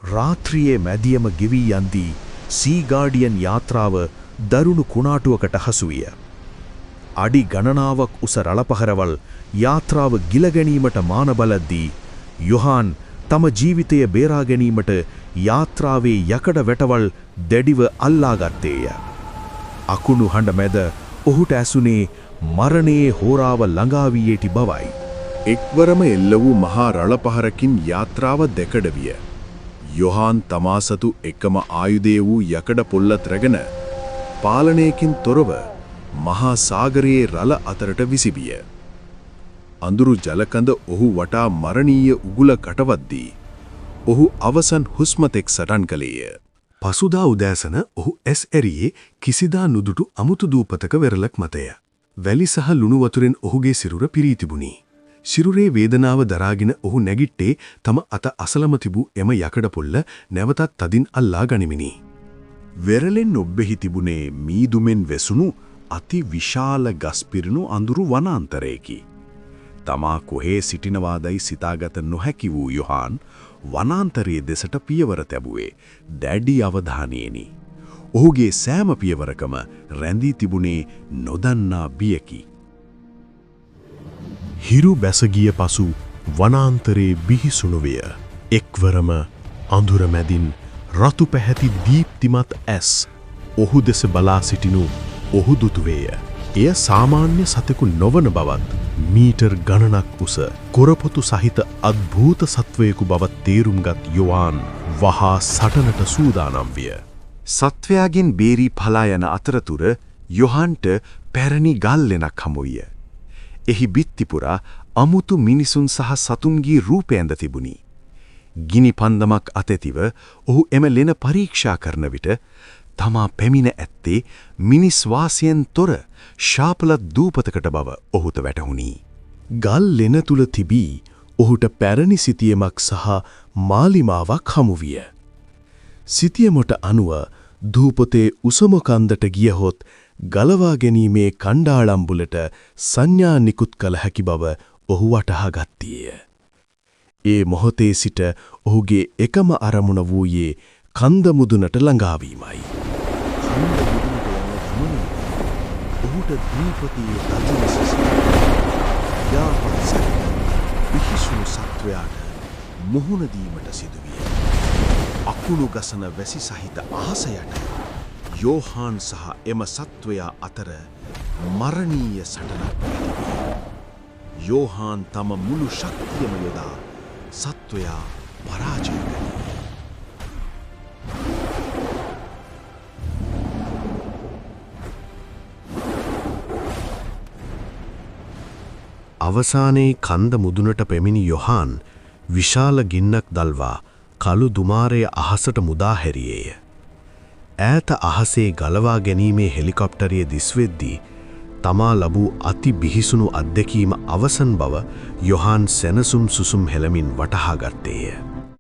රාත්‍රියේ මැදියම ගෙවී යන්දී සී ගාඩියන් යාත්‍රාව දරුණු කුණාටුවකට හසු විය. අඩි ගණනාවක් උස රළ පහරවල් යාත්‍රාව ගිල ගැනීමට මාන බලද්දී යොහාන් තම ජීවිතය බේරා ගැනීමට යාත්‍රාවේ යකඩ වැටවල් දැඩිව අල්ලා ගත්තේය. අකුණු හඬ මැද ඔහුට ඇසුනේ මරණයේ හෝරාව ළඟා වී ඇති බවයි. එක්වරම එල්ල වූ මහා රළ පහරකින් යාත්‍රාව දෙකඩ විය. යොහාන් තමා සතු එකම ආයුධය වූ යකඩ පොල්ලත් රැගෙන පාලනයකින් තොරව මහා සාගරයේ රළ අතරට විසිවිය. අඳුරු ජලකඳ ඔහු වටා මරණීය උගුල කටවද්දී ඔහු අවසන් හුස්ම තෙක් සටන් කළේය. පසුදා උදෑසන ඔහු ඇස් ඇරියේ කිසිදා නුදුටු අමුතු දූපතක වෙරළක් මතය. වැලි සහ ලුණු වතුරෙන් ඔහුගේ සිරුර පිරී තිබුණි. සිරුරේ වේදනාව දරාගෙන ඔහු නැගිට්ටේ තම අත අසලම තිබූ එම යකඩ පොල්ල නැවතත් තදින් අල්ලා ගනිමිනි. වෙරළෙන් ඔබ්බෙහි තිබුණේ මීදුමෙන් වැසුණු අති විශාල ගස් පිරුණු අඳුරු වනාන්තරයකි. තමා කොහේ සිටිනවාදයි සිතාගත නොහැකි වූ යොහාන් වනාන්තරයේ දෙසට පියවර තැබුවේ දැඩි අවධානයෙනි. ඔහුගේ සෑම පියවරකම රැඳී තිබුණේ නොදන්නා බියකි. හිරු බැසගිය පසු වනාන්තරයේ බිහිසුණු විය. එක්වරම අඳුර මැදින් රතු පැහැති දීප්තිමත් ඇස් ඔහු දෙස බලා සිටිනු ඔහු දුටුවේය. එය සාමාන්‍ය සතෙකු නොවන බවත් මීටර් ගණනක් උස කොරපොතු සහිත අද්භූත සත්වයෙකු බවත් තේරුම්ගත් යොහාන් වහා සටනට සූදානම් විය. සත්වයාගෙන් බේරී පලා යන අතරතුර යොහාන්ට පැරණි ගල් ලෙනක් හමු විය. එහි බිත්ති පුරා අමුතු මිනිසුන් සහ සතුන්ගේ රූප ඇඳ තිබුණි. ගිනි පන්දමක් අතැතිව ඔහු එම ලෙන පරීක්ෂා කරන විට තමා පැමිණ ඇත්තේ මිනිස් වාසයෙන් තොර ශාපලත් දූපතකට බව ඔහුට වැටහුණි. ගල් ලෙන තුල තිබී ඔහුට පැරණි සිතියමක් සහ මාලිමාවක් හමු විය. සිතියමට අනුව දූපතේ උසම කන්දට ගියහොත් ගලවා ගැනීමේ කණ්ඩායම්බුලට සංඥා නිකුත් කළ හැකි බව ඔහු වටහා ගත්තේය. ඒ මොහොතේ සිට ඔහුගේ එකම අරමුණ වූයේ කන්ද මුදුනට ළඟාවීමයි. කන්ද මුදුනට යන ගමනේදී ඔහුට දූපතේ රජු ලෙස යාපත් සහිත බිහිසුණු සත්වයාට මුහුණ දීමට සිදුවිය. අකුණු ගසන වැසි සහිත අහස යට යෝහාන් සහ එම සත්වයා අතර මරණීය සටනක් ඇතිවිය. යෝහාන් තම මුළු ශක්තියම යොදා සත්වයා පරාජය කළේය. අවසානයේ කන්ද මුදුනට පැමිණි යොහාන් විශාල ගින්නක් දල්වා කළු දුමාරය අහසට මුදා හැරියේය. ඈත අහසේ ගලවා ගැනීමේ හෙලිකොප්ටරය දිස්වෙද්දී තමා ලැබූ අති බිහිසුණු අත්දැකීම අවසන් බව යොහාන් සැනසුම් සුසුම් හෙළමින් වටහා ගත්තේය.